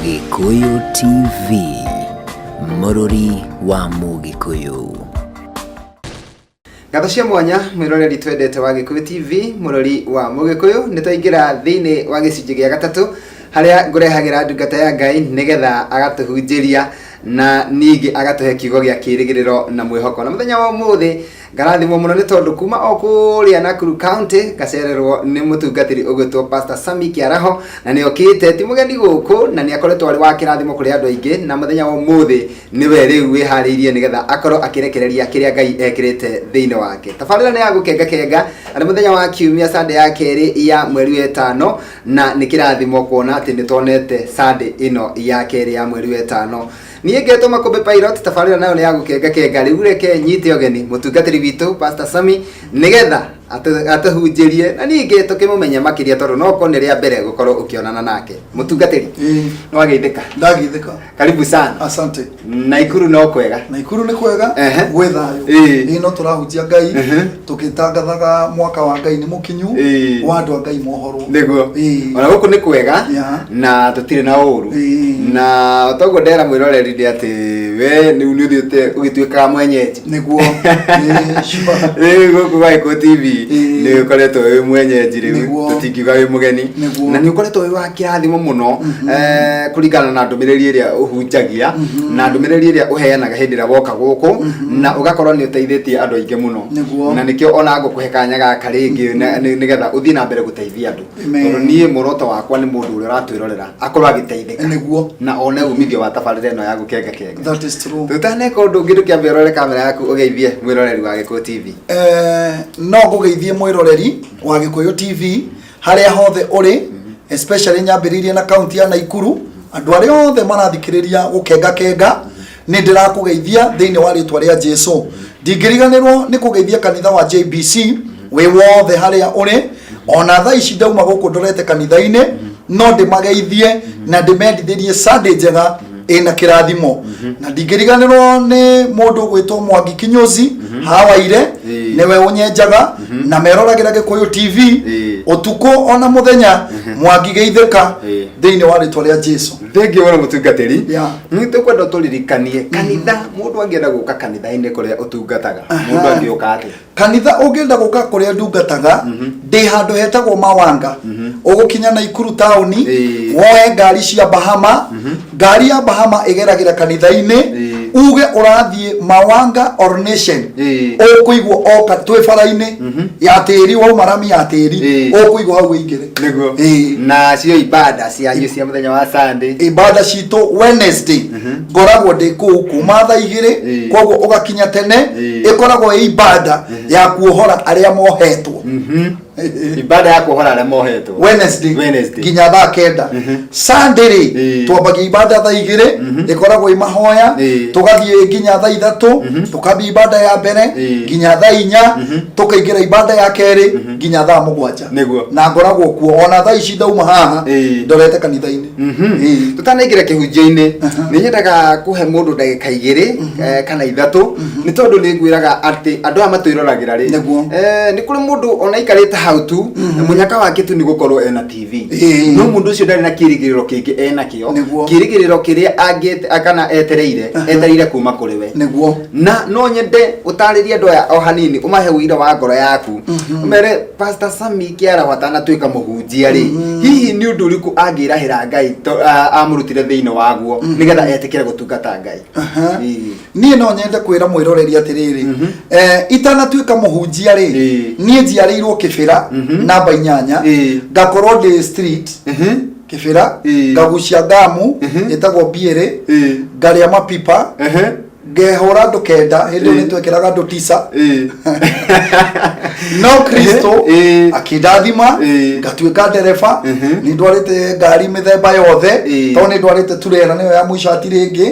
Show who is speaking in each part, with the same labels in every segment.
Speaker 1: Gĩkũyũ TV, mũrũri wa Mũgĩkũyũ.
Speaker 2: Ngatho cia mwanya mwĩroreri twendete wa Gĩkũyũ TV, mũrori wa Mũgĩkũyũ, nĩ twaingĩra thĩinĩ wa gĩcunjĩ gĩa gatatũ harĩa ngũrehagĩra ndungata ya Ngai nĩgetha agatũhunjĩria na ningĩ agatũhe kiugo gĩa kĩrĩgĩrĩro na mwĩhoko. Na mũthenya wa ũmũthĩ Ngarathimwo mũno nĩ tondũ kuma o kũrĩa Nakuru County ngacererwo nĩ mũtungatĩri ũgwĩtwo Pastor Sammy Kĩaraho, na nĩ okĩte ti mũgeni gũkũ, na nĩ akoretwo arĩ wa kĩrathimo kũrĩ andũ aingĩ, na mũthenya wa ũmũthĩ nĩwe rĩu wĩharĩirie nĩgetha akorwo akĩrekereria kĩrĩa Ngai ekĩrĩte thĩinĩ wake. Tabarĩra nĩ ya gũkengakenga, na nĩ mũthenya wa kiumia Sunday ya kerĩ ya mweri wa ĩtano, na nĩ kĩrathimo kuona atĩ nĩ tuonete Sunday ĩno ya kerĩ ya mweri wa ĩtano. Niĩ ngetwo Makũmbĩ Pilot, tabarĩra nayo nĩ ya gũkenga kenga. Rĩu reke nyite ũgeni mũtungatĩri witũ Pastor Sammy nĩgetha atũhunjĩrie na ningĩ tũkĩmũmenye makĩria tondũ no ũkorwo nĩ rĩa mbere gũkorwo ũkĩonana nake. Mũtungatĩri, nĩ wageithĩka?
Speaker 3: Ndageithĩka.
Speaker 2: Karibu sana.
Speaker 3: Asante.
Speaker 2: Naikuru no kwega?
Speaker 3: Naikuru nĩ kwega. Gwĩ thayũ. Ĩĩ, no tũrahunjia Ngai tũgĩtangathaga mwaka wa Ngai nĩ mũkinyu wa andũ a Ngai mohorwo.
Speaker 2: Nĩguo. Ona gũkũ nĩ kwega na tũtirĩ na ũru. Na toguo ndera mwĩroreri nĩ atĩ we rĩu nĩ ũthiĩte ũgĩtuĩkaga mwenyeji.
Speaker 3: Nĩguo. Sure.
Speaker 2: Rĩu gũkũ gwa Gĩkũyũ TV nĩ ũkoretwo wĩ mwenyeji rĩu. Tũtingiuga wĩ mũgeni. Na nĩ ũkoretwo wĩ wa kĩrathimo mũno kũringana na ndũmĩrĩri ĩrĩa ũhunjagia na ndũmĩrĩri ĩrĩa ũheanaga hĩndĩ ĩrĩa woka gũkũ, na ũgakorwo nĩ ũteithĩtie andũ aingĩ mũno. Na nĩkĩo ona ngũkũhe kanya gaka rĩngĩ nĩgetha ũthiĩ na mbere gũteithia andũ. Tondũ niĩ muoroto wakwa nĩ mũndũ ũrĩa ũratwĩrorera akorwo agĩteithĩka na one umithio wa tabarĩra ĩno ya gũkenga kenga.
Speaker 3: That is true.
Speaker 2: Tũtaneka ũndũ ũngĩ, ndũkĩambe ũrore kamera yaku ũgeithie mwĩroreri wa Gĩkũyũ TV.
Speaker 3: No ngũgeithie mwĩroreri wa Gĩkũyũ TV harĩa hothe ũrĩ, especially nyambĩrĩirie na kaunti ya Naikuru. Andũ arĩa othe marathikĩrĩria gũkenga kenga, nĩ ndĩrakũgeithia thĩinĩ wa rĩtwa rĩa Jesu. Ndingĩriganĩrwo nĩ kũgeithia kanitha wa JBC wĩ wothe harĩa ũrĩ. Ona thaa ici ndauma gũkũ ndorete kanitha-inĩ, no ndĩmageithie na ndĩmendithĩrie Sunday njega ĩna kĩrathimo. Na ndingĩriganĩrwo nĩ mũndũ ũgwĩtwo Mwangi Kinyozi Hawaire, nĩwe ũnyenjaga na meroragĩra Gĩkũyũ TV ũtukũ ona mũthenya. Mwangi, geithĩka thĩinĩ wa rĩtwa rĩa Jesu.
Speaker 2: Thengiũ mũno mũtungatĩri. Nĩ tũkwenda ũtũririkanie kanitha, mũndũ angĩenda gũka kanitha-inĩ kũrĩa ũtungataga, mũndũ angĩũka atĩa?
Speaker 3: Kanitha ũngĩenda gũka kũrĩa ndungataga, ndĩ handũ hetagwo Mawanga. Ũgũkinya Naikuru taũni, woe ngari cia Bahama. Ngari ya Bahama ĩgeragĩra kanitha-inĩ. Uge ũrathiĩ Mawanga Ordination, ũkũigwo oka twĩ bara-inĩ ya tĩri, wauma rami ya tĩri, ũkũigwo hau ũingĩre.
Speaker 2: Na cio ibada cianyu cia mũthenya wa Sunday?
Speaker 3: Ibada citũ Wednesday ngoragwo ndĩ kũu kuma thaa 2, koguo ũgakinya tene. Ĩkoragwo ĩ ibada ya kuohora arĩa mohetwo.
Speaker 2: Ibada ya kuohora arĩa mohetwo.
Speaker 3: Wednesday,
Speaker 2: Wednesday.
Speaker 3: nginya thaa 9. Sunday rĩ, twambagia ibada thaa 2, ĩkoragwo ĩ mahoya, tũgathiĩ nginya thaa 3, tũkambia ibada ya mbere nginya thaa 4, tũkaingĩra ibada ya kerĩ nginya thaa 7. Na ngoragwo kuo ona thaa ici ndauma haha ndorete kanitha-inĩ.
Speaker 2: Tũtanaingĩra kĩhunjio-inĩ, nĩ nyendaga kũhe mũndũ ndagĩka 2 kana 3, nĩ tondũ nĩ ngwĩraga atĩ andũ aya matwĩroragĩra rĩ, nĩ kũrĩ mũndũ ona aikarĩte hau tu, mũnyaka wake tu nĩ gũkorwo ena TV, no mũndũ ũcio ndarĩ na kĩrĩgĩrĩro kĩngĩ enakĩo. Kĩrĩgĩrĩro kĩrĩa angĩ kana etereire etereire kuma kũrĩ we. Na no nyende ũtarĩrie andũ aya o hanini, ũmahe ũira wa ngoro yaku, ũmere Pastor Sammy Kĩaraho atanatuĩka mũhunjia rĩ, hihi nĩ ũndũ ũrĩkũ angĩrahĩra Ngai amũrutire thĩinĩ waguo nĩgetha etĩkĩre gũtungata Ngai?
Speaker 3: Niĩ no nyende kwĩra mwĩroreri atĩrĩrĩ, itanatuĩka mũhunjia rĩ, niĩ njiarĩirwo Kĩbĩra namba 8, ngakorwo ndĩ street Kĩbĩra, ngagucia ngamu ĩtagwo biĩrĩ, ngarĩa mapipa, ngehũra andũ 9. Hĩndĩ ĩyo nĩ twekĩraga andũ 9. No Kristo akĩndathima, ngatuĩka ndereba. Nĩ ndwarĩte ngari mĩthemba yothe, tondũ nĩ ndwarĩte turera, nĩyo ya mũico hatirĩ ĩngĩ.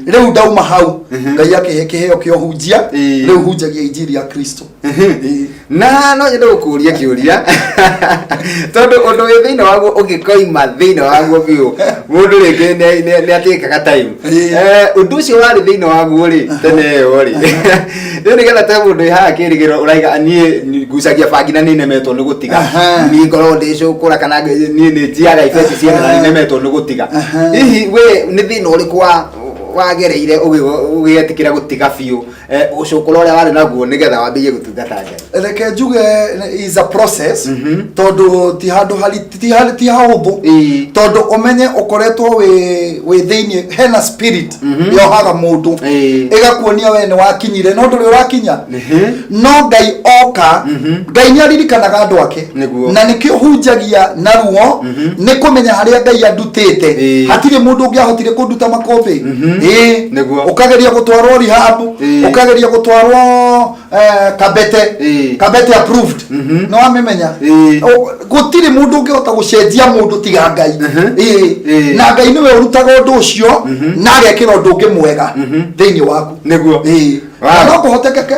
Speaker 3: Rĩu ndauma hau, Ngai akĩhe kĩheo kĩa ũhunjia. Rĩu hunjagia injiri ya Kristo. Ĩĩ.
Speaker 2: Na no nyende gũkũria kĩũria, tondũ ũndũ wĩ thĩinĩ waguo ũngĩkoima thĩinĩ waguo biũ, mũndũ rĩngĩ nĩ atĩkaga time.
Speaker 3: Ĩĩ.
Speaker 2: Ũndũ ũcio warĩ thĩinĩ waguo rĩ tene ĩyo rĩ, rĩu nĩgetha te mũndũ wĩ haha kĩrĩgĩrĩro ũraiga, niĩ ngucagia bangi na nĩ nemetwo nĩ gũtiga, niĩ ngorwo ndĩ cũkũra kana niĩ nĩ njiaga ibeti ciene na nĩ nemetwo nĩ gũtiga, hihi we nĩ thĩna ũrĩkũ wa wagereire ũgĩetĩkĩra gũtiga biũ ũcũkũra ũrĩa warĩ naguo nĩgetha wambĩrĩrie gũtungata Ngai?
Speaker 3: Reke njuge is a process, tondũ ti handũ hari ti hahũthũ, tondũ ũmenye ũkoretwo wĩ thĩinĩ hena spirit yohaga mũndũ, ĩgakuonia we nĩ wakinyire no ndũrĩ ũrakinya. No Ngai oka, Ngai nĩ aririkanaga andũ ake. Na nĩkĩo hunjagia na ruo, nĩ kũmenya harĩa Ngai andutĩte. Hatirĩ mũndũ ũngĩahotire kũnduta makũmbĩ. Ũkageria gũtwarwo rehab, ũkageria gũtwarwo Kabete, Kabete approved, nĩ wamĩmenya. Gũtirĩ mũndũ ũngĩhota gũcenjia mũndũ tiga Ngai. Na Ngai nĩwe ũrutaga ũndũ ũcio na agekĩra ũndũ ũngĩ mwega thĩinĩ waku. Na no kũhotekeke.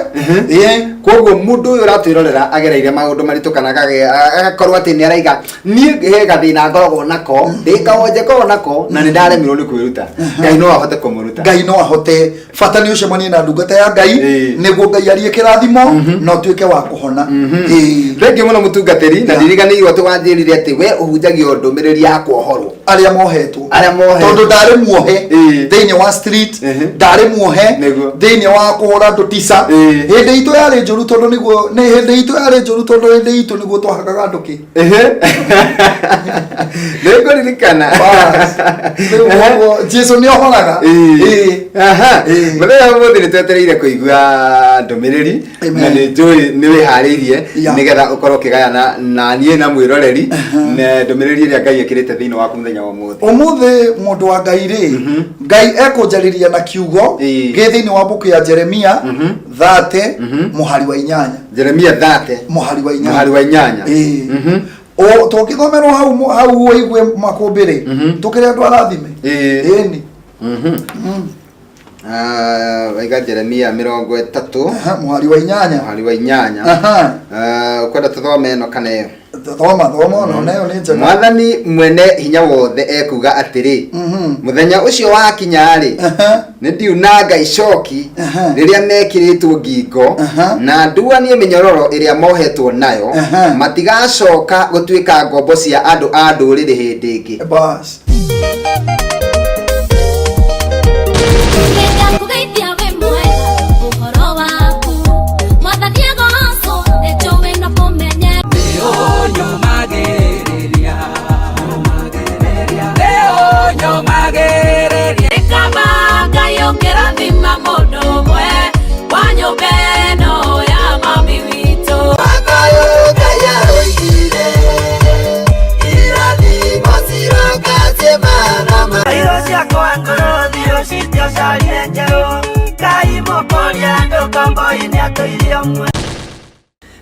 Speaker 2: Koguo mũndũ ũyũ ũratwĩrorera agereire maũndũ maritũ kana agakorwo atĩ nĩ araiga, niĩ he gathĩna ngoragwo nako, ndĩ kawonje ngoragwo nako na nĩ ndaremirwo nĩ kwĩruta, Ngai no ahote kũmũruta?
Speaker 3: Ngai no ahote, bata nĩ ũcemanie na ndungata ya Ngai, nĩguo Ngai arie kĩrathimo na ũtuĩke wa kũhona.
Speaker 2: Thengiũ mũno, mũtungatĩri, na ndiriganĩirwo atĩ wanjĩrire atĩ we ũhunjagia ndũmĩrĩri ya kuohorwo.
Speaker 3: Arĩa mohetwo.
Speaker 2: Arĩa mohetwo.
Speaker 3: Tondũ ndarĩ muohe thĩinĩ wa street, ndarĩ muohe thĩinĩ wa kũhũra andũ tisa. Hĩndĩ itũ yarĩ njũru tondũ nĩguo nĩ hĩndĩ itũ yarĩ njũru, tondũ hĩndĩ itũ nĩguo twahakaga andũ kĩ.
Speaker 2: Nĩngũririkana.
Speaker 3: Bas. Rĩu ũguo Jesu nĩ ohoraga.
Speaker 2: Aha. Mũthenya wa ũmũthĩ nĩ twetereire kũigua ndũmĩrĩri,
Speaker 3: Amen.
Speaker 2: na nĩ njũĩ nĩ wĩharĩirie nĩgetha ũkorwo ũkĩgayana na niĩ na mwĩroreri na ndũmĩrĩri ĩrĩa Ngai ĩkĩrĩte thĩinĩ waku mũthenya wa ũmũthĩ.
Speaker 3: Ũmũthĩ, mũndũ wa Ngai rĩ, Ngai ekũnjarĩria na kiugo gĩ thĩinĩ wa mbuku ya Jeremia 30 mũhari wa 8.
Speaker 2: Jeremia 30
Speaker 3: mũhari wa 8.
Speaker 2: Mũhari wa 8.
Speaker 3: O tũngĩthomerwo hau hau ũigue makũmbĩ rĩ, tũkĩrĩ andũ arathime. Ĩni.
Speaker 2: Ah, waiga Jeremia 30.
Speaker 3: Aha, mũhari wa 8.
Speaker 2: Mũhari wa 8. Ah, ũkwenda tũthome ĩno kana ĩyo?
Speaker 3: Thoma, thoma, ona nayo nĩ njega.
Speaker 2: Mwathani Mwene Hinya Wothe ekuga atĩrĩ, mũthenya ũcio wakinya-rĩ, nĩ ndiunanga icoki rĩrĩa mekĩrĩtwo ngingo, na nduanie mĩnyororo ĩrĩa mohetwo nayo. Matigacoka gũtuĩka ngombo cia andũ a ndũrĩrĩ hĩndĩ ĩngĩ.
Speaker 3: Bas.
Speaker 4: Nĩngakũgeithia wĩ mwega ũhoro waku, Mwathani agocwo, nĩnjũĩ no kũmenye.
Speaker 5: Nyũmagĩrĩria, Leo nyũmagĩrĩria.
Speaker 4: Nĩ kaba Ngai ũngĩrathima mũndũ ũmwe wa nyũmba ĩno ya mami witũ.
Speaker 5: Mwaka ũyũ Ngai aroigire irathimo ciroka ciĩmana.
Speaker 6: Iro ciakwa ngũrũ thirũ citiocarire njerũ Ngai mũkũria andũ kombo-inĩ atũirie ũmwe.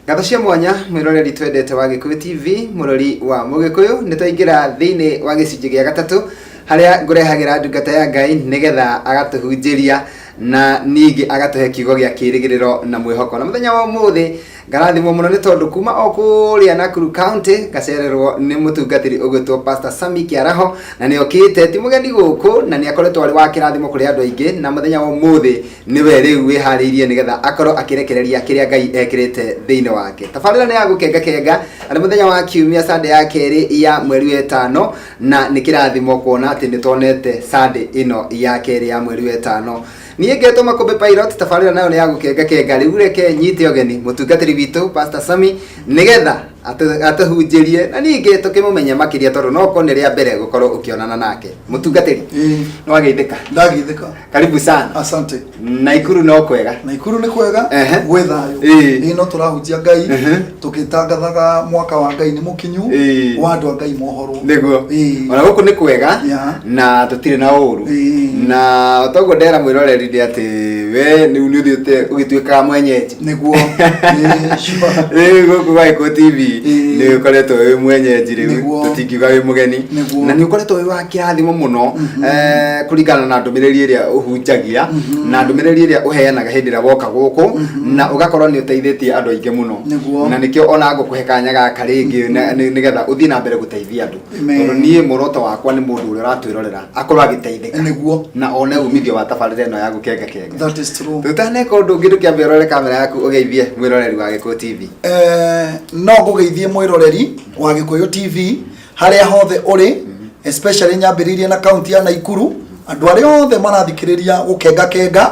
Speaker 2: Ngatho cia mwanya, mwĩroreri twendete wa Gĩkũyũ TV, mũrori wa Mũgĩkũyũ, nĩ twaingĩra thĩinĩ wa gĩcunjĩ gĩa gatatũ harĩa ngũrehagĩra ndungata ya Ngai nĩgetha agatũhunjĩria na ningĩ agatũhe kiugo gĩa kĩrĩgĩrĩro na mwĩhoko. Na mũthenya wa ũmũthĩ ngarathimwo mũno nĩ tondũ kuma o kũrĩa Nakuru County ngacererwo nĩ mũtungatĩri ũgwĩtwo Pastor Sami Kĩaraho, na nĩ okĩte, ti mũgeni gũkũ, na nĩ akoretwo arĩ wa kĩrathimo kũrĩ andũ aingĩ, na mũthenya wa ũmũthĩ nĩwe rĩu wĩharĩirie nĩgetha akorwo akĩrekereria kĩrĩa Ngai ekĩrĩte thĩinĩ wake. Tabarĩra nĩ ya gũkengakenga, na nĩ mũthenya wa kiumia, Sunday ya kerĩ ya mweri wa ĩtano, na nĩ kĩrathimo kuona atĩ nĩ tuonete Sunday ĩno ya kerĩ ya mweri wa ĩtano. Niĩ ngetwo Makũmbĩ Pilot, tabarĩra nayo nĩ ya gũkengakenga. Rĩu reke nyite ũgeni mũtungatĩri witũ Pastor Sami nĩgetha atũhunjĩrie na ningĩ tũkĩmũmenye makĩria, tondũ no korwo nĩ rĩa mbere gũkorwo ũkĩonana nake. Mũtungatĩri, nĩ wageithĩka?
Speaker 3: Ndagithĩka.
Speaker 2: Karibu sana.
Speaker 3: Asante.
Speaker 2: Naikuru no kwega?
Speaker 3: Naikuru nĩ kwega, gwĩ thayũ. Ĩĩ, no tũrahunjia Ngai, tũgĩtangathaga mwaka wa Ngai nĩ mũkinyu, wa andũ a Ngai mohorwo.
Speaker 2: Ona gũkũ nĩ kwega, na tũtirĩ na ũru, na toguo ndera mwĩroreri nĩ atĩ We nĩ ũthiĩte ũgĩtuĩkaga mwenyeji.
Speaker 3: Nĩguo. Ĩĩ, sure.
Speaker 2: Rĩu gũkũ gwa Gĩkũyũ TV
Speaker 3: Ĩĩ.
Speaker 2: nĩ ũkoretwo wĩ mwenyeji rĩu,
Speaker 3: Nĩguo.
Speaker 2: tũtingiuga wĩ mũgeni.
Speaker 3: Nĩguo.
Speaker 2: Na nĩ ũkoretwo wĩ wa kĩrathimo mũno kũringana na ndũmĩrĩri ĩrĩa ũhunjagia na ndũmĩrĩri ĩrĩa ũheanaga hĩndĩ ĩrĩa woka gũkũ, na ũgakorwo nĩ ũteithĩtie andũ aingĩ mũno.
Speaker 3: Nĩguo.
Speaker 2: Na nĩkĩo ona ngũkũhe kanya gaka rĩngĩ nĩgetha ũthiĩ na mbere gũteithia andũ.
Speaker 3: Amen.
Speaker 2: Tondũ niĩ muoroto wakwa nĩ mũndũ ũrĩa ũratwĩrorera akorwo agĩteithĩka
Speaker 3: Nĩguo.
Speaker 2: na one umithio wa tabarĩra ĩno ya gũkenga kenga.
Speaker 3: That is true.
Speaker 2: Tũtaneka ũndũ ũngĩ, ndũkĩambe ũrore kamera yaku ũgeithie mwĩroreri wa Gĩkũyũ TV.
Speaker 3: No ngũgeithie mwĩroreri wa Gĩkũyũ TV harĩa hothe ũrĩ, especially nyambĩrĩirie na kaunti ya Naikuru. Andũ arĩa othe marathikĩrĩria gũkenga kenga,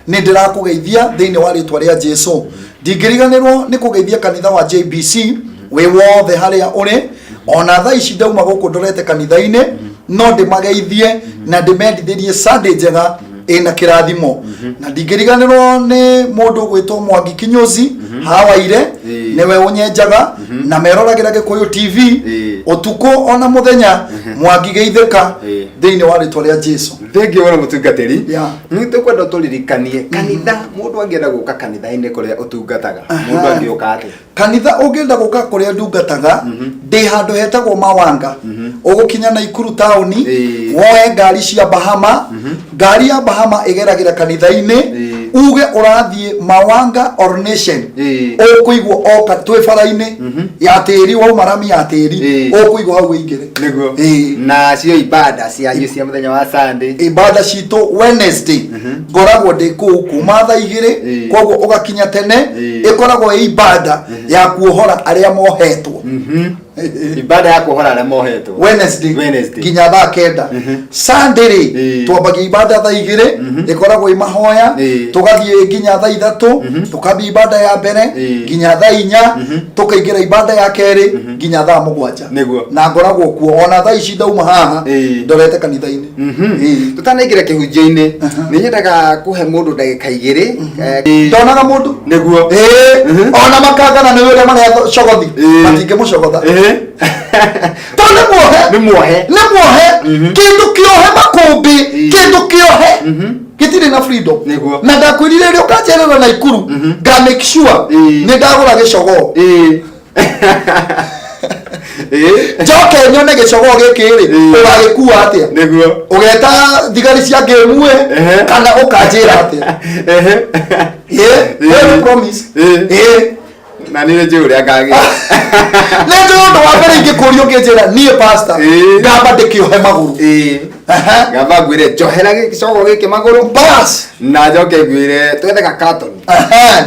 Speaker 3: nĩ ndĩrakũgeithia thĩinĩ wa rĩtwa rĩa Jesu. Ndingĩriganĩrwo nĩ kũgeithia kanitha wa JBC wĩ wothe harĩa ũrĩ. Ona thaa ici ndauma gũkũ ndorete kanitha-inĩ, no ndĩmageithie na ndĩmendithĩrie Sunday njega ĩna kĩrathimo. Na ndingĩriganĩrwo nĩ mũndũ ũgwĩtwo Mwangi Kinyozi Hawaire, nĩwe ũnyenjaga na meroragĩra Gĩkũyũ TV ũtukũ ona mũthenya. Mwangi, geithĩka thĩinĩ wa rĩtwa rĩa Jesu.
Speaker 2: Thengiũ mũno, mũtungatĩri. Nĩ tũkwenda tũririkanie kanitha, mũndũ angĩenda gũka kanitha-inĩ kũrĩa ũtungataga, mũndũ angĩũka atĩa?
Speaker 3: Kanitha ũngĩenda gũka kũrĩa ndungataga, ndĩ handũ hetagwo Mawanga. Ũgũkinya Naikuru taũni, woe ngari cia Bahama. Ngari ya Bahama ĩgeragĩra kanitha-inĩ. Uge ũrathiĩ Mawanga Ordination, ũkũigwo oka twĩ bara-inĩ ya tĩri, wauma rami ya tĩri, ũkũigwo hau ũingĩre.
Speaker 2: Nĩguo.
Speaker 3: Ĩĩ.
Speaker 2: Na cio ibada cianyu cia mũthenya wa Sunday?
Speaker 3: Ibada citũ Wednesday ngoragwo ndĩ kũu kuma thaa 2. Koguo ũgakinya tene. Ĩkoragwo ĩ ibada ya kuohora arĩa mohetwo.
Speaker 2: Ibada ya kuohora arĩa mohetwo.
Speaker 3: Wednesday,
Speaker 2: Wednesday.
Speaker 3: nginya thaa 9. Sunday rĩ, twambagia ibada thaa 2, ĩkoragwo ĩ mahoya, tũgathiĩ nginya thaa 3, tũkambia ibada ya mbere nginya thaa 4, tũkaingĩra ibada ya kerĩ nginya thaa 7. Na ngoragwo kuo ona thaa ici ndauma haha ndorete kanitha-inĩ.
Speaker 2: Tũtanaingĩra kĩhunjio-inĩ, nĩ nyendaga kũhe mũndũ ndagĩka 2.
Speaker 3: Ndonaga mũndũ. Ĩĩ, ona makangana nĩ ũrĩa marĩa cogothi, matingĩmũcogotha tondũ nĩ muohe.
Speaker 2: Nĩ muohe.
Speaker 3: Nĩ muohe. Kĩndũ kĩohe makũmbĩ, kĩndũ kĩohe gĩtirĩ na freedom. Na ndakwĩrire rĩrĩa ũkanjerera Naikuru, nga make sure nĩ ndagũra gĩcogoo, njoke nyone gĩcogoo gĩkĩ rĩ, ũgagĩkua atĩa? Ũgeta thigari cia ngĩmue kana ũkanjĩra atĩa? Ĩĩ, we nĩ promise. Ĩĩ.
Speaker 2: Na nĩ njũĩ ũrĩa ngagĩa.
Speaker 3: Nĩ njũĩ ũndũ wa mbere ingĩkũria ũngĩnjĩra niĩ pastor, ngamba ndĩkĩohe magũrũ.
Speaker 2: Ngamba ngwĩre njohera gĩcogo gĩkĩ magũrũ.
Speaker 3: Bas.
Speaker 2: Na njoke ngwĩre twethe gakatoni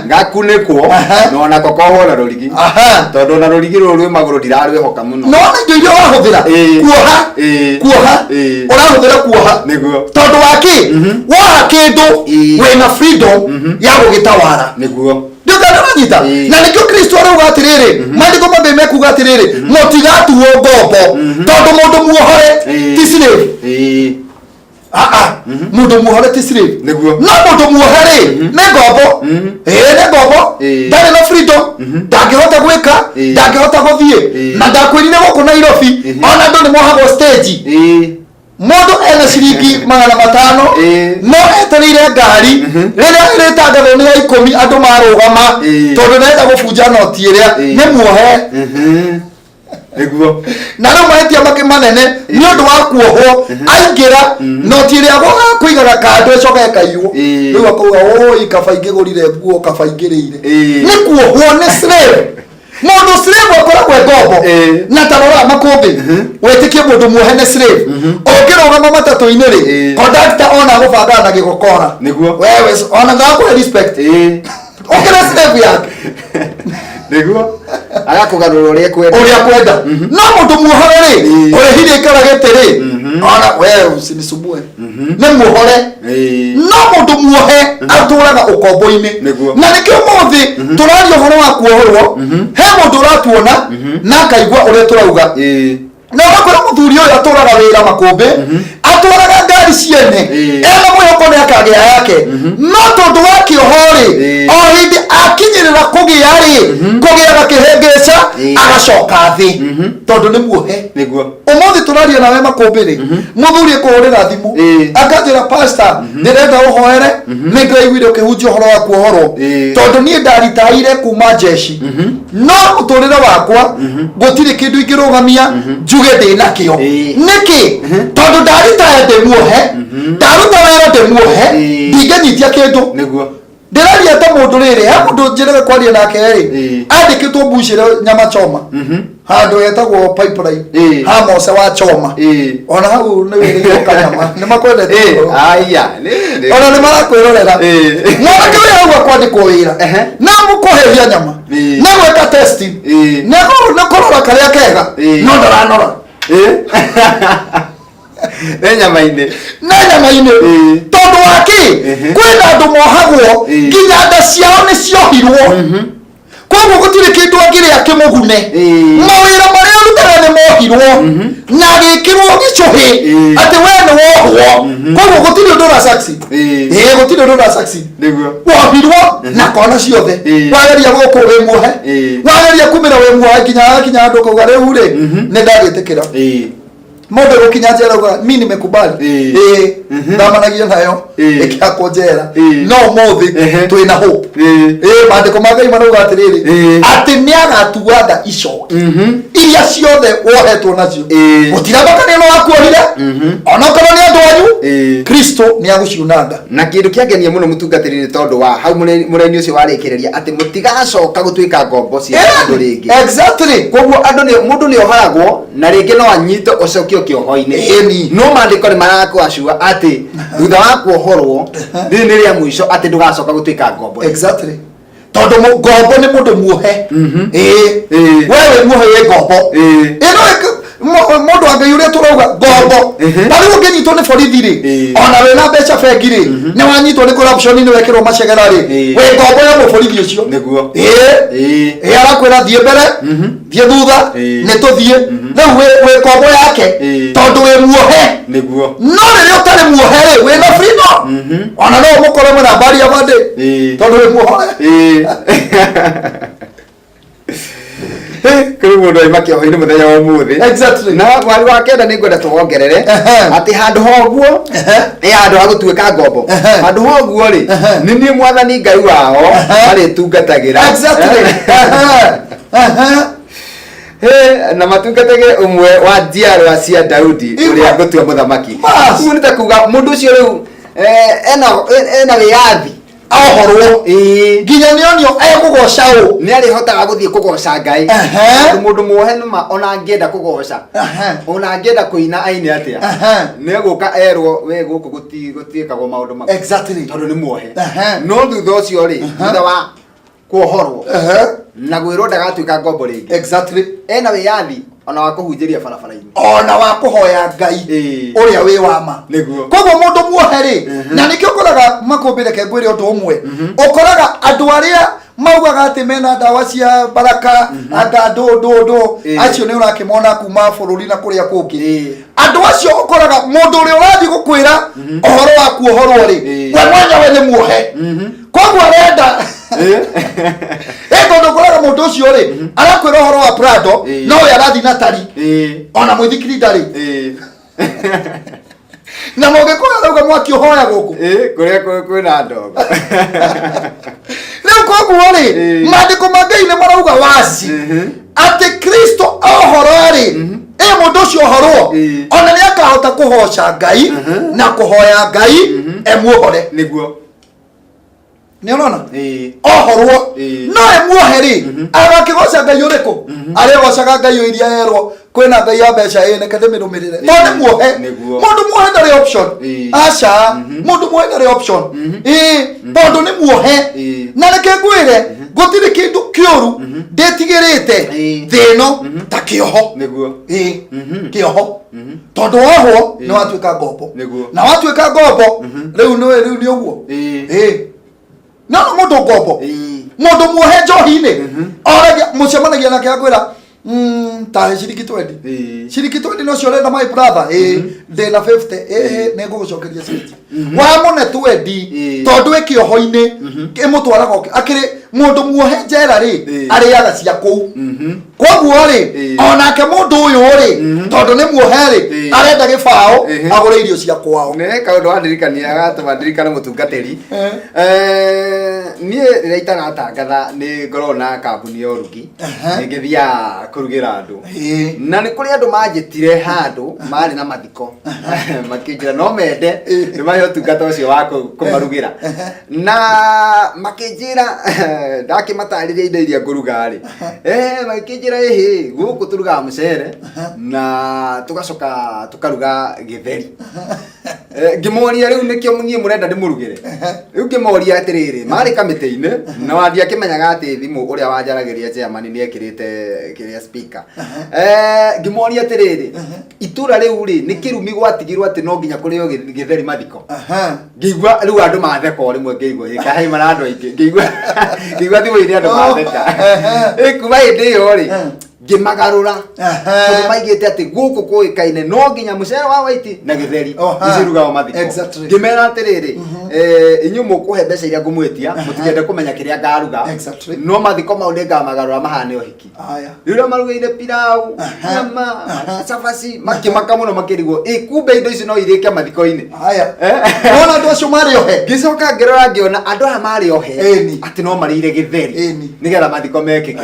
Speaker 2: gakunĩkwo, na onako kohwo na rũrigi, tondũ ona rũrigi rũrũ rwĩ magũrũ ndirarwĩhoka mũno.
Speaker 3: Nona indo iria ũrahũthĩra kuoha, kuoha ũrahũthĩra kuoha. Tondũ wa kĩ? Woha kĩndũ, wĩna freedom ya gũgĩtawara. Ndũkana ũranyita? Na nĩkĩo Kristo arauga atĩrĩrĩ, maandĩko mambĩ mekuga atĩrĩrĩ, mũtigatuo ngombo, tondũ mũndũ muohore ti slave. Ah, mũndũ muohore ti slave. No mũndũ muohe rĩ, nĩ ngombo. Ĩĩ, nĩ ngombo. Ndarĩ na freedom, ndangĩhota gwĩka, ndangĩhota gũthiĩ. Na ndakwĩrire gũkũ Nairobi ona andũ nĩ mohagwo stage. Mũndũ ena ciringi 500, no etereire ngari rĩrĩa ĩrĩtangathwo nĩ ya 10, andũ marũgama, tondũ nenda gũbunja noti ĩrĩa. Nĩ muohe. Na rĩu mahĩtia make manene nĩ ũndũ wa kuohwo, aingĩra noti ĩrĩa kũigaga kando ĩcoke ĩkaiywo. Rĩu akauga, oi, kaba ingĩgũrire nguo, kaba ingĩrĩire. Nĩ kuohwo, nĩ slave. Mũndũ slave akoragwo e ngombo. Na ta rora makũmbĩ, wĩtĩkie mũndũ muohe nĩ slave. Ũngĩrũgama matatũ-inĩ rĩ, conductor ona agũbangaga na gĩgokora. Wewe ona ndakũhe respect. Ũkĩrĩ slave yake.
Speaker 2: Nĩguo, agakũgarũra ũrĩa ekwenda.
Speaker 3: Ũrĩa kwenda. No mũndũ muohore rĩ, ũrĩa hinya ikara gĩtĩ rĩ, ona wewe usinisumbue, nĩ muohore. No mũndũ muohe atũraga ũkombo-inĩ. Na nĩkĩo ũmũthĩ tũraria ũhoro wa kuohorwo. He mũndũ ũratuona na akaigua ũrĩa tũrauga, na ũgakora mũthuri ũyũ atũraga wĩra makũmbĩ, atwaraga ngari ciene, ena mwĩhoko nĩ akagĩa yake, no tondũ wa kĩoho rĩ, o hĩndĩ akinyĩrĩra Ona kũgĩa rĩ, kũgĩaga kĩhĩngĩca, agacoka thĩ tondũ nĩ muohe. Ũmũthĩ tũraria nawe makũmbĩ rĩ, mũthuri ekũhũrĩra thimũ akanjĩra, pastor, ndĩrenda ũhoere, nĩ ndĩraiguire ũkĩhunjia ũhoro wa kuohorwo, tondũ niĩ ndaritaire kuma jeshi, no mũtũrĩre wakwa gũtirĩ kĩndũ ingĩrũgamia njuge ndĩ nakĩo. Nĩkĩ? Tondũ ndaritaya ndĩ muohe, ndaruta wĩra ndĩ muohe, ndingĩnyitia kĩndũ. Ndĩraria ta mũndũ rĩrĩ, he mũndũ njĩrĩga kwaria nake rĩ, andĩkĩtwo mbucĩre nyama choma handũ hetagwo Pipeline, ha Mose wa choma. Ona hau nĩ wĩrĩirwo kanyama, nĩ makwendete mũno.
Speaker 2: Aya.
Speaker 3: Ona nĩ marakwĩrorera. Mwanake ũyũ hau akwandĩkwo wĩra na mũkũhĩhia nyama, na gwĩka testing, na kũrora karĩa kega, no ndaranora.
Speaker 2: Nĩ nyama-inĩ.
Speaker 3: Na nyama-inĩ. Tondũ wa kĩ? Kwĩna andũ mohagwo nginya nda ciao nĩ ciohirwo, koguo gũtirĩ kĩndũ angĩrĩa kĩmũgune. Mawĩra marĩa arutaga nĩ mohirwo na agĩkĩrwo gĩcũhĩ atĩ we nĩ wohwo, koguo gũtirĩ ũndũ ũra succeed. Ĩĩ, gũtirĩ ũndũ ũra succeed. Wohirwo na kona ciothe. Wageria gũkũ wĩ muohe, wageria kumĩra wĩ muohe, nginya hakinya handũ ũkauga rĩu rĩ, nĩ ndagĩtĩkĩra. Mũndũ gũkinya njera uga mi nimekubali. Ĩĩ, thamanagia nayo ĩkĩakwo njera. No ũmũthĩ twĩna hope. Ĩĩ, maandĩko ma Ngai marauga atĩrĩrĩ, atĩ nĩ agatua nda icoki iria ciothe wohetwo nacio. Gũtiramakanio no wakuohire, onokorwo nĩ andũ anyu, Kristo nĩ agũciuna nda.
Speaker 2: Na kĩndũ kĩangenia mũno mũtungatĩri nĩ tondũ wa hau mũreni ũcio warĩkĩrĩria atĩ mũtigacoka gũtuĩka ngombo cia andũ rĩngĩ. Koguo andũ nĩ mũndũ nĩ ohoragwo na rĩngĩ no anyitwo ũcokio kĩoho-inĩ. No maandĩko nĩ marakwacua atĩ thutha wa kuohorwo rĩrĩ nĩ rĩa mũico atĩ ndũgacoka gũtuĩka ngombo.
Speaker 3: Exactly, tondũ ngombo nĩ mũndũ muohe. Ĩĩ. We wĩ muohe, wĩ ngombo. Ĩno mũndũ wa Ngai ũrĩa tũrauga ngombo, ta rĩu ũngĩnyitwo nĩ borithi rĩ, ona wĩna mbeca bengi rĩ, nĩ wanyitwo nĩ corruption, nĩ wekĩrwo macegera rĩ, wĩ ngombo ya mũborithi ũcio. Ĩĩ. Ĩĩ, arakwĩra thiĩ mbere, thiĩ thutha, nĩ tũthiĩ. Rĩu wĩ ngombo yake tondũ wĩ muohe. No rĩrĩa ũtarĩ muohe rĩ, wĩna freedom, ona no ũmũkore mwĩna mbari ya bandĩ tondũ wĩ muohore.
Speaker 2: Kũrĩ mũndũ aima kĩoho-inĩ mũthenya wa ũmũthĩ. Na mwari wa kenda nĩ ngwenda tũwongerere atĩ handũ ha ũguo, ĩ handũ ha gũtuĩka ngombo, handũ ha ũguo rĩ, nĩ niĩ mwathani Ngai wao marĩtungatagĩra. Hĩ, na matungatagĩre ũmwe wa njiarwa cia Daudi ũrĩa ngũtua mũthamaki.
Speaker 3: Bas.
Speaker 2: Ũguo nĩ ta kuga mũndũ ũcio rĩu ena wĩyathi.
Speaker 3: Ohorwo. Nginya nĩonio egũgoca ũ.
Speaker 2: Nĩ arĩhotaga gũthiĩ kũgoca Ngai. Tondũ mũndũ muohe nĩma ona angĩenda kũgoca, ona angĩenda kũina aine atĩa, nĩ egũka erwo we gũkũ gũtiĩkagwo maũndũ mau. Tondũ nĩ muohe. No thutha ũcio rĩ, thutha wa kuohorwo na gwĩrwo ndagatuĩka ngombo rĩngĩ, ena wĩyathi ona wa kũhunjĩria barabara-inĩ,
Speaker 3: ona wa kũhoya Ngai ũrĩa wĩ wa ma. Koguo mũndũ muohe rĩ, na nĩkĩo ũkoraga makũmbĩ, reke ngwĩre ũndũ ũmwe, ũkoraga andũ arĩa maugaga atĩ mena ndawa cia baraka, anga ndũ ndũ ndũ, acio nĩ ũrakĩmona kuma bũrũri na kũrĩa kũngĩ. Andũ acio ũkoraga mũndũ ũrĩa ũrathiĩ gũkwĩra ũhoro wa kuohorwo rĩ, we mwenyewe nĩ muohe, koguo arenda ĩ, tondũ ũkoraga mũndũ ũcio rĩ, arakwĩra ũhoro wa Prado, no we arathiĩ na tari, ona mũithikiri ndarĩ, na mũgĩkũyũ arauga mwaki ũhoya gũkũ.
Speaker 2: Ĩĩ, kũrĩa kwĩna ndogo.
Speaker 3: Rĩu koguo rĩ, maandĩko ma Ngai nĩ marauga waci atĩ Kristo ohoro rĩ, ĩ mũndũ ũcio ohorwo, ona nĩ akahota kũhoca Ngai na kũhoya Ngai emuohore. Nĩ ũrona? Ohorwo no emuohe rĩ, agakĩgoca Ngai ũrĩkũ? Arĩgocaga ngai o iria erwo kwĩna ngai ya mbeca, ĩ reke ndĩmĩrũmĩrĩre, tondũ nĩ muohe. Mũndũ muohe ndarĩ option. Aca, mũndũ muohe ndarĩ option. Ĩĩ, tondũ nĩ muohe. Na reke ngwĩre, gũtirĩ kĩndũ kĩũru ndĩtigĩrĩte thĩ ĩno ta kĩoho. Ĩĩ, kĩoho, tondũ wohwo nĩ watuĩka ngombo. Na watuĩka ngombo rĩu nĩ rĩu nĩ ũguo. Ĩĩ, no no mũndũ ngombo, mũndũ muohe njohi-inĩ, oragia mũcemanagia nake akwĩra, tahe ciringi 20. Ciringi 20 nocio ũrenda, my brother? Ĩĩ, ndĩna 50. Ĩĩ, nĩ ngũgũcokeria ciringi wamũne 20. Tondũ ĩ kĩoho-inĩ ĩmũtwaraga akĩrĩ Mũndũ muohe njera rĩ, arĩaga cia kũu. Koguo rĩ, onake mũndũ ũyũ rĩ, tondũ nĩ muohe rĩ, arenda gĩbaũ agũre irio cia kwao.
Speaker 2: Nĩ kaũndũ wandirikania gatũma ndirikane mũtungatĩri. Niĩ rĩrĩa itaratangatha nĩ ngoragwo na kambuni ya ũrugi. Nĩ ngĩthiaga kũrugĩra andũ. Na nĩ kũrĩ andũ manjĩtire handũ marĩ na mathiko, makĩnjĩra no mende nĩ mahe ũtungata ũcio wa kũmarugĩra, na makĩnjĩra ndakĩmatarĩria indo iria ngũruga rĩ, magĩkĩnjĩra ĩhĩ, gũkũ tũrugaga mũcere na tũgacoka tũkaruga gĩtheri. Ngĩmoria rĩu nĩkĩo niĩ mũrenda ndĩmũrugĩre? Rĩu ngĩmoria atĩrĩrĩ, marĩ kamĩtĩ-inĩ na ndiakĩmenyaga atĩ thimũ ũrĩa wanjaragĩria chairman nĩ ekĩrĩte kĩrĩa speaker. Ngĩmoria atĩrĩrĩ, itũra rĩu rĩ, nĩ kĩrumi gwatigirwo atĩ no nginya kũrĩo gĩtheri mathiko? Ngĩigua rĩu andũ matheka o rĩmwe, ngĩigua ĩ kahe mara andũ aingĩ, ngĩigua thimũ-inĩ andũ matheka. Kuma hĩndĩ ĩyo rĩ, ngĩmagarũra, tondũ maigĩte atĩ gũkũ kũĩkaine no nginya mũcere wa waiti na gĩtheri nĩcirugagwo mathiko. Ngĩmera atĩrĩrĩ, inyuĩ mũkũhe mbeca iria ngũmwĩtia, mũtikende kũmenya kĩrĩa ngaruga, no mathiko mau nĩngamagarũra mahane ũhiki. Rĩu ũrĩa marugĩire pilau, nyama, cabaci, makĩmaka mũno, makĩrigwo ĩ kumbe indo ici no irĩke mathiko-inĩ.
Speaker 3: Wona andũ acio marĩ ohe.
Speaker 2: Ngĩcoka ngĩrora ngĩona andũ aya marĩ ohe atĩ no marĩire gĩtheri nĩgetha mathiko mekĩke,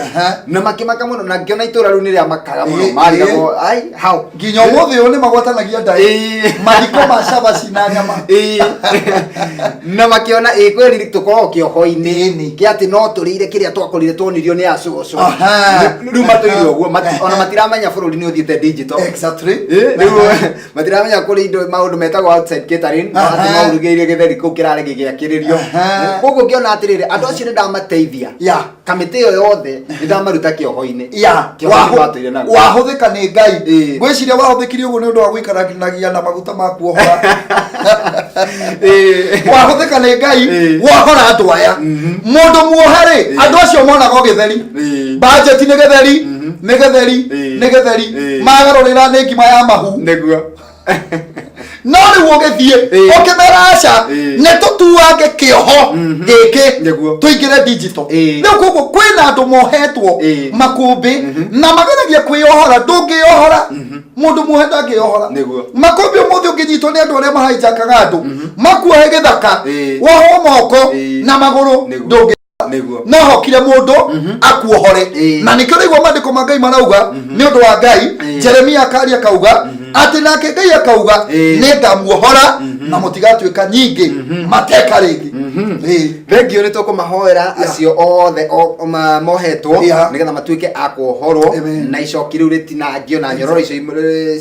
Speaker 2: na makĩmaka mũno, na ngĩona itũra rĩu nĩ rĩamakaga mũno, marigagwo ai hau.
Speaker 3: Nginya ũmũthĩ ũyũ nĩ magwatanagia ndaĩ mathiko ma cabaci na nyama.
Speaker 2: Na makĩona ĩ kweri tũkoragwo kĩoho-inĩ kĩa atĩ no tũrĩire kĩrĩa twakorire tuonirio nĩ acũcũ. Rĩu matũire ũguo, ona matiramenya bũrũri nĩ ũthiĩte digital. Rĩu matiramenya kũrĩ indo maũndũ metagwo outside catering, atĩ no ũrugĩire gĩtheri kũu kĩrarĩ gĩgĩakĩrĩrio. Koguo ngĩona atĩrĩrĩ, andũ acio nĩ ndamateithia, kamĩtĩ ĩyo yothe nĩ ndamaruta kĩoho-inĩ. Kĩoho-inĩ matũire naguo.
Speaker 3: Wahũthĩka nĩ Ngai. Ngwĩciria wahũthĩkire ũguo nĩ ũndũ wa gũikaranagia na maguta ma kuohora. Wahũthĩka nĩ Ngai, wohora andũ aya. Mũndũ muohe rĩ, andũ acio monaga o gĩtheri. Budget nĩ gĩtheri, nĩ gĩtheri, nĩ gĩtheri. Magarũrĩra nĩ ngima ya mahu.
Speaker 2: Nĩguo.
Speaker 3: No rĩu ũgĩthiĩ ũkĩmera aca, nĩ tũtuange kĩoho gĩkĩ, tũingĩre digital. Rĩu koguo kwĩna andũ mohetwo makũmbĩ na mageragia kwĩyohora, ndũngĩyohora. Mũndũ muohe ndangĩyohora. Makũmbĩ ũmũthĩ ũngĩnyitwo nĩ andũ arĩa mahaijakaga andũ makuohe gĩthaka, wohwo moko na magũrũ, ndũngĩ. No hokire mũndũ akuohore. Na nĩkĩo rĩigua maandĩko ma Ngai marauga nĩ ũndũ wa Ngai, Jeremia akaria akauga atĩ nake Ngai akauga, nĩ ngamuohora na mũtigatuĩka nyingĩ mateka rĩngĩ.
Speaker 2: Thengio, nĩ tũkũmahoera acio othe mohetwo nĩgetha matuĩke a kuohorwo na icoki rĩu rĩtinangio na nyororo icio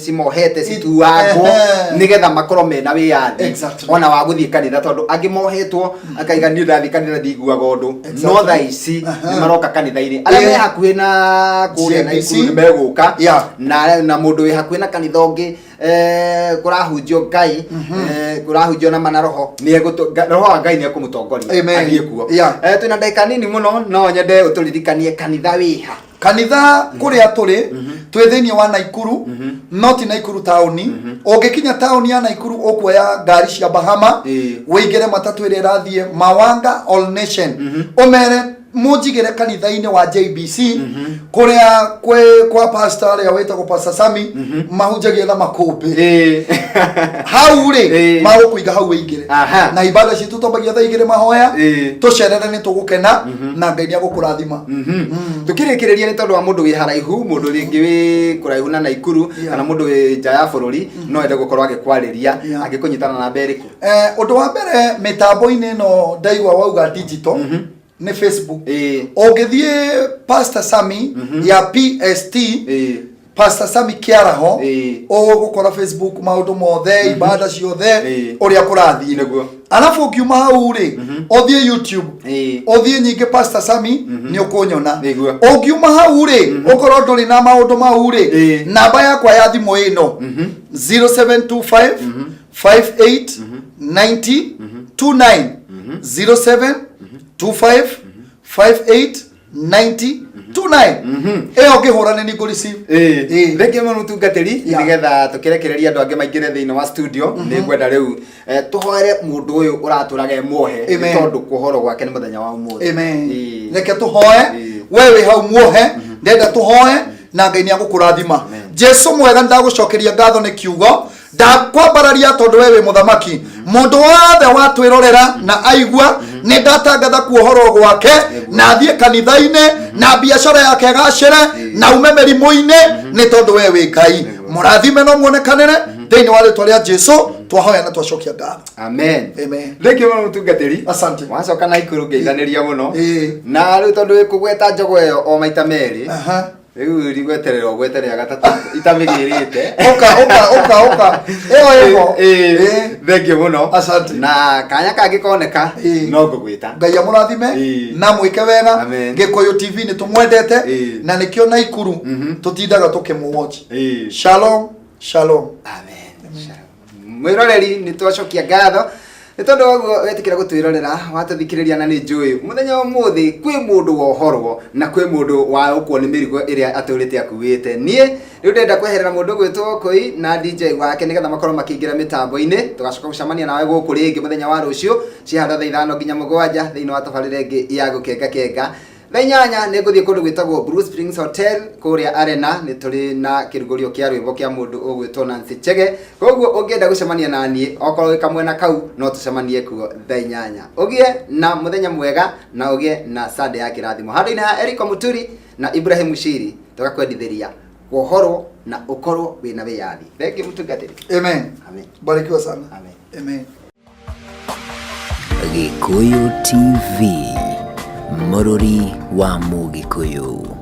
Speaker 2: cimohete cituangwo, nĩgetha makorwo mena wĩyathi ona wa gũthiĩ kanitha, tondũ angĩ mohetwo akaiga niĩ ndathiĩ kanitha ndiguaga ũndũ. No thaa ici nĩ maroka kanitha-inĩ arĩa me hakuhĩ na kũrĩa
Speaker 3: GMBC.
Speaker 2: Naikuru nĩ megũka, na mũndũ wĩ hakuhĩ na kanitha ũngĩ, kũrahunjio Ngai, kũrahunjio na mana roho nĩ roho wa Ngai nĩ ekũmũtongoria
Speaker 3: Amen.
Speaker 2: athiĩ kuo. Twĩna ndagĩka nini mũno, no nyende ũtũririkanie kanitha wĩha.
Speaker 3: Kanitha kũrĩa tũrĩ, twĩ thĩinĩ wa Naikuru, no ti Naikuru taũni. Ũngĩkinya taũni ya Naikuru, ũkuoya ngari cia Bahama, wĩingĩre matatũ ĩrĩa ĩrathiĩ Mawanga All Nation, ũmere mũnjigĩre kanitha-inĩ wa JBC kũrĩa kwĩ kwa pastor ũrĩa wĩtagwo Pastor Sami, mahunjagia na makũmbĩ. Hau rĩ, magũkũiga hau wĩingĩre. Na ibada citũ twambagia thaa 2 mahoya. Tũcerere, nĩ tũgũkena na Ngai nĩ agũkũrathima.
Speaker 2: Tukĩrĩkĩrĩria, nĩ tondũ wa mũndũ wĩ haraihu, mũndũ rĩngĩ wĩ kũraihu na Naikuru, kana mũndũ wĩ nja ya bũrũri, no ende gũkorwo agĩkwarĩria, angĩkũnyitana na namba ĩrĩkũ?
Speaker 3: Ũndũ wa mbere, mĩtambo-inĩ ĩno ndaigua wauga digital, nĩ Facebook. Ũngĩthiĩ Pastor Sami ya PST, Pastor Sami Kĩaraho, ũgũkora Facebook maũndũ mothe, ibada ciothe, ũrĩa kũrathiĩ. Arabu ũngiuma hau rĩ, ũthiĩ YouTube, ũthiĩ nyingĩ Pastor Sami, nĩ ũkũnyona. Ũngiuma hau rĩ, ũkorwo ndũrĩ na maũndũ mau rĩ, namba yakwa ya thimũ ĩno, 0725 58 90 29, 0725 58 90 29. Ĩyo ũngĩhũra nĩ nĩ receive.
Speaker 2: Thengiũ mũno mũtungatĩri. Nĩgetha tũkĩrekereria andũ angĩ maingĩre thĩinĩ wa studio, nĩ ngwenda rĩu tũhoere mũndũ ũyũ ũratũraga e muohe, nĩ
Speaker 3: Amen.
Speaker 2: tondũ kũhorwo gwake nĩ mũthenya wa ũmũthĩ.
Speaker 3: Amen. Reke tũhoe. We wĩ hau muohe, ndenda tũhoe na Ngai nĩ agũkũrathima. Jesu mwega, ndagũcokeria ngatho nĩ kiugo, ndakwambararia tondũ we wĩ mũthamaki. Mũndũ wothe watwĩrorera na aigua, nĩ ndatangatha kuohorwo gwake na athiĩ kanitha-inĩ na biacara yake ĩgacĩre na ume mĩrimũ-inĩ, nĩ tondũ we wĩ Ngai. Mũrathime no muonekanĩre thĩinĩ wa rĩtwa rĩa Jesu twahoya na twacokia ngatho.
Speaker 2: Amen.
Speaker 3: Amen.
Speaker 2: Thengiũ mũno, mũtungatĩri.
Speaker 3: Asante.
Speaker 2: Wacoka na ikũrũ ngeithanĩria mũno.
Speaker 3: Ĩĩ.
Speaker 2: Na rĩu tondũ wĩkũgweta njogo ĩyo o maita merĩ, rĩu rigweterera ũgwete rĩa gatatũ itamĩgĩrĩte.
Speaker 3: Ũka, ũka, ũka, ũka, ĩyo ĩho.
Speaker 2: Ĩĩ.
Speaker 3: Ĩĩ.
Speaker 2: Thengiũ mũno.
Speaker 3: Asante.
Speaker 2: Na kanya kangĩ koneka
Speaker 3: Ĩĩ.
Speaker 2: no ngũgwĩta.
Speaker 3: Ngai amũrathime
Speaker 2: Ĩĩ.
Speaker 3: na mwĩke wega.
Speaker 2: Amen.
Speaker 3: Gĩkũyũ TV nĩ tũmwendete
Speaker 2: Ĩĩ.
Speaker 3: na nĩkĩo Naikuru tũtindaga tũkĩmũwatch.
Speaker 2: Ĩĩ.
Speaker 3: Shalom, shalom.
Speaker 2: Amen. Mwĩroreri, nĩ twacokia ngatho nĩ tondũ waguo wetĩkĩra gũtwĩrorera, watũthikĩrĩria, na nĩ njũĩ mũthenya wa ũmũthĩ kwĩ mũndũ wohorwo na kwĩ mũndũ waũkwo nĩ mĩrigo ĩrĩa atũrĩte akuĩte. Niĩ rĩu ndĩrenda kweherera mũndũ gwĩtwo Kũi na DJ wake nĩgetha makorwo makĩingĩra mĩtambo-inĩ. Tũgacoka gũcemania nawe gũkũ rĩngĩ mũthenya wa rũciũ cihanda thaa 5 nginya 7 thĩinĩ wa tabarĩra ĩngĩ ya Gũkenga Kenga. Thaa 8 nĩ ngũthiĩ kũndũ gwĩtagwo Blue Springs Hotel kũrĩa Arena, nĩ tũrĩ na kĩrugũrio kĩa rwĩmbo kĩa mũndũ ũgwĩtwo Nancy Chege. Koguo ũngĩenda gũcemania na niĩ, okorwo wĩ kamwena kau, no tũcemanie kuo thaa 8. Ũgĩe na mũthenya mwega na ũgĩe na Sunday ya kĩrathimo. Handũ-inĩ ha Eriko Muturi na Ibrahim Shiri, tũgakwendithĩria kuohorwo na ũkorwo wĩna wĩyathi. Thengiũ, mũtungatĩri.
Speaker 3: Amen.
Speaker 2: Amen.
Speaker 3: Barikiwa sana.
Speaker 2: Amen.
Speaker 3: Amen.
Speaker 1: Gĩkũyũ TV, mũrũri wa Mũgĩkũyũ.